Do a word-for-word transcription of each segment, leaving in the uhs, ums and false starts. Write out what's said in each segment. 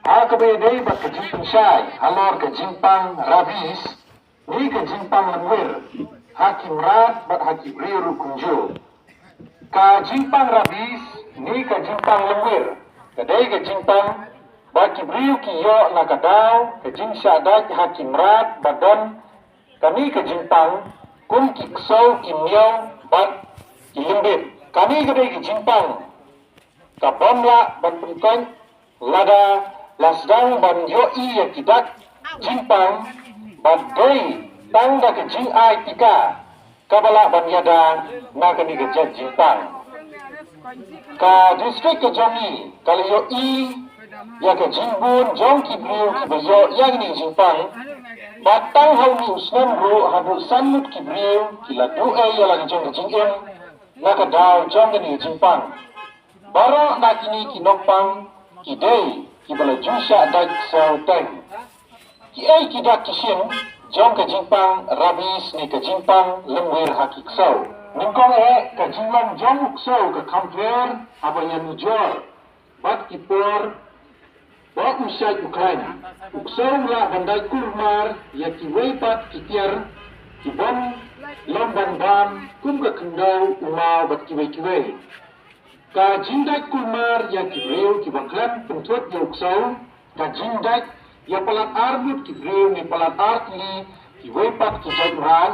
Ha kaba ïadei bad ka jingpynshai halor ka jingpang rabies ne ka jingpang lymwir ha ki mrad bad ha ki briew ruh kumjuh. Ka jingpang rabies ne ka jingpang lymwir ka dei ka jingpang ba ki briew ki ïoh na ka daw ka jingshah dait ha ki mrad ba don kane ka jingpang, kum ki ksew, ki miaw bad ki lymbit. Kane ka dei ka jingpang ka bym lah ban pynkoit lada la sdang ban ïohi ïa ki dak jingpang, bad dei tang da ka jingai tika kaba lah ban ïada na kane ka jait jingpang. Ka district ka jong ngi ka la ïohi ïa ka jingbun jong ki briew kiba ïoh ïa kane ka jingpang, bad tang ha une u snem ruh haduh san ngut ki briew ki la duh ei ïa la ka jong ka jingim na ka daw jong kane ka jingpang. Baroh na kine ki nongpang ki dei kiba la ju shah dait ksew teng. Kiei ki dak ki shin jong ka jingpang rabies ne ka jingpang lymwir ha ki ksew? Nyngkong eh, ka jinglong jong u ksew ka kham pher haba ïanujor bad ki por ba u shait u khlaiñ. U ksew u lah ban dait kulmar ïa kiwei pat ki tiar ki bym long ban bam, kum ka khyndew, u maw bad kiwei kiwei. Ka jingdait kulmar ïa ki briew kiba khlem pynthut ïa u ksew, ka jingdait ïa palat ar ngut ki briew ne palat ar tylli kiwei pat ki jait mrad.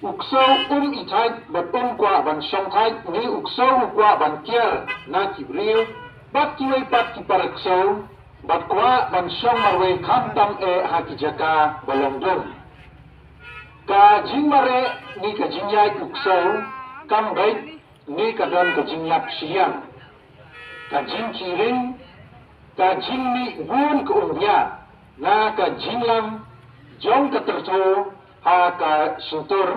U ksew um ïeit bad um kwah ban shong thait ne u ksew u kwah ban kiar na ki briew bad kiwei pat ki para ksew, bad kwah ban shong marwei khamtam eh ha ki jaka ba long dum. Ka jingmareh ne ka jingïaid u ksew kam beit ne ka don ka jingïap shiliang, ka jingkyrhai, ka jingmih bun ka umbiar, na ka jinglam jong ka tyrtho ha ka shyntur.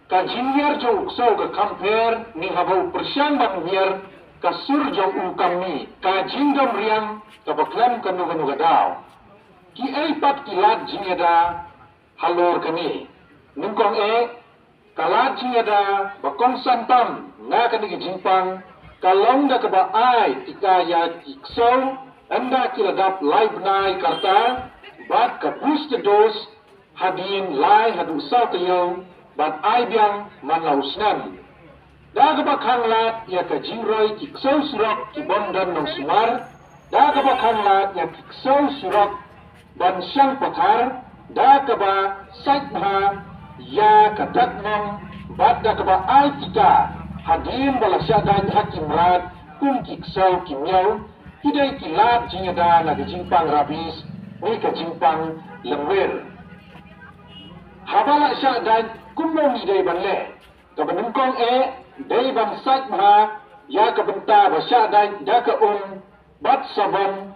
Ka jingwiar jong u ksew ka kham pher ne haba u pyrshang ban wiar, ka sur jong u kam mih, ka jingdom riang kaba khlem kano kano ka daw. Kiei pat ki lad jingïada halor kane? Nyngkong eh, ka lad jingïada ba kongsan tam na kane ka jingpang ka long da kaba ai tika ïa ki ksew ynda ki la dap lai bnai ka rta, bad ka booster dose hadien lai haduh saw taïew, bad ai biang man la u snem. Da kaba khanglad ïa ka jingroi ki ksew surok ki bym don nongsumar, da kaba khanglad ïa ki ksew surok ban shang pathar, da kaba sait bha ïa ka dak nong, bad da kaba ai tika hadien ba la shah dait ha ki mrad kum ki ksew ki miaw, ki dei ki lad jingïada na ka jingpang rabies ne ka jingpang lymwir. Haba la shah dait, kumno ngi dei ban leh? Kaba nyngkong eh, dei ban sait bha ïa ka bynta ba shah dait da ka um bad sabon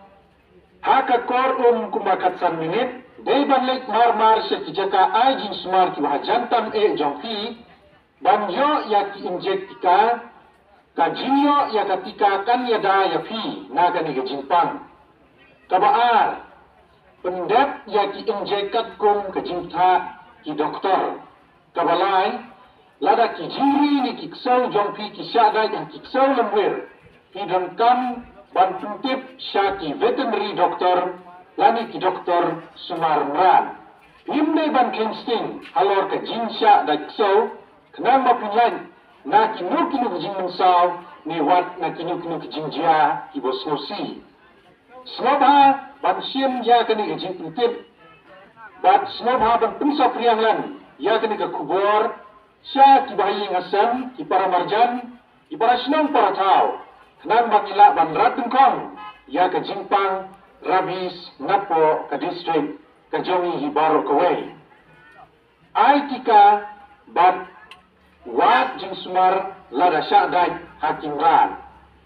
ha ka kor um kumba khatsan minit. Dei ban leit mar mar sha ki jaka ai jingsumar kiba hajan tam eh jong phi ban ïoh ïa ki injek tika. Ka jingïoh ïa ka tika kan ïada ïa phi na kane ka jingpang. Kaba ar, pyndep ïa ki injek katkum ka jingtha ki doktor. Kaba lai, lada ki jingri ne ki ksew jong phi ki shah dait ha ki ksew lymwir, phi donkam ban pyntip sha ki veterinary doctor lane ki doktor sumar mrad. Phim dei ban kheiñ sting halor ka jingshah dait ksew, khnang ba phin lait na kino kino ki jingmynsaw ne wat na kino kino ki jingjia kiba sngewsih. Sngewbha ban shim ïa kane ka jingpyntip bad sngewbha ban pynsaphriang lang ïa kane ka khubor sha kiba ha ïing ha sem, ki para marjan, ki para shnong para thaw, khnang ba ngin lah ban rat dyngkhong ïa ka jingpang rabies napoh ka district ka jong ngi hi baroh kawei. Ai tika bad wad jingsumar lada shah dait ha ki mrad.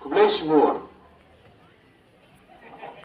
Khublei shibun.